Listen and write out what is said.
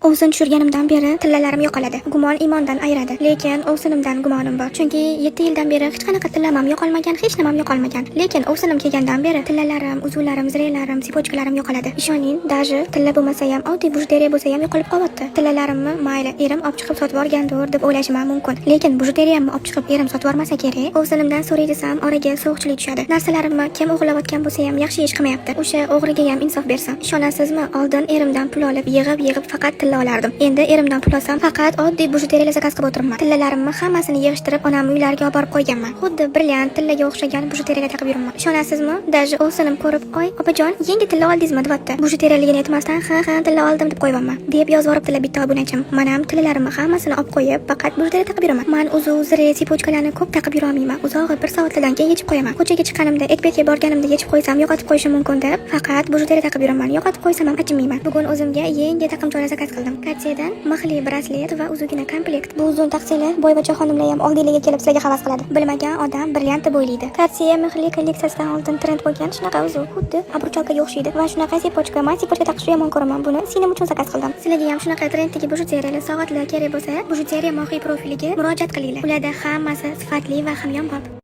Ovsin tushirganimdan beri tillalarim yo'qoladi. Gumon iymondan ayiradi. Lekin ovsinimdan gumonim bor. Chunki 7 yildan beri hech qanaqa tillam ham yo'qolmagan, hech nimam yo'qolmagan. Lekin ovsinim kelgandan beri tillalarim, uzuvlarim, zirelarim, цепочка larim yo'qoladi. Ishoning, даже tilla bo'lmasa ham, oddiy bijuteriya bo'lsa ham yo'qolib qolyapti. Tillalarimni mayli, erim olib chiqib sotib yuborgandir deb o'ylashim ham mumkin. Lekin bijuteriyamni olib chiqib erim sotib yubormasa kerak. Ovsinimdan so'ray desam, oraga sovuqchilik tushadi. Narsalarimni kim o'g'irlayotgan bo'lsa ham, yaxshi ish qilmayapti. O'sha o'g'riga ham insof bersam. Ishonasizmi, oldin erimdan pul olib, yig'ib-yig'ib faqat tilla olardim. Endi erimdan pul olsam, faqat oddiy bijuteriyalar zakaz qilib o'tiribman. Tillalarimni hammasini yig'ishtirib, onam uylariga olib borib qo'yganman. Xuddi brilliant tillaga o'xshagan bijuteriyalar taqib yuribman. Ishonasizmi? Даже ovsinim ko'rib, "Oy, opajon, yangi tilla oldingizmi?" deyapti. Bijuteriyaligini aytmasdan, "Ha, tilla oldim" deb qo'yapman. Deb yozib yuboribdilar bitta obunachim. Man ham tillalarimni hammasini olib qo'yib, faqat bijuteriya taqib yuraman. Man uzuv, zire, цепочка larni ko'p taqib yura olmayman. Uzog'i bir soatlardan keyin yechib qo'yaman. Ko'chaga chiqqanimda, etbetga borganimda yechib qo'ysam, yo'qotib qo'yishim mumkin deb, faqat bijuteriya taqib yuraman. Yo'qotib qo'ysam ham achinmayman. Bugun o'zimga yangi taqimchoqlar zakaz qildim. Cartierdan mixli braslet va uzugina komplekt. Bu uzun taqsanglar, boyvachcha xonimlar ham oldinglarga kelib sizlarga havas qiladi. Bilmagan odam brilliant deb o'ylaydi. Cartier mixli kolleksiyasidan oldin trend bo'lgan shunaqa uzuk, xuddi обручалка ga o'xshaydi va shunaqa цепочка. Man цепочка taqishni yomon ko'raman. Buni singlim uchun zakaz qildim. Sizlarga ham shunaqa trenddagi bijuteriyalar, soatlar kerak bo'lsa, Bijuteriya mohiy profiliga murojaat qilinglar. Ularda hammasi sifatli va hamyonbop.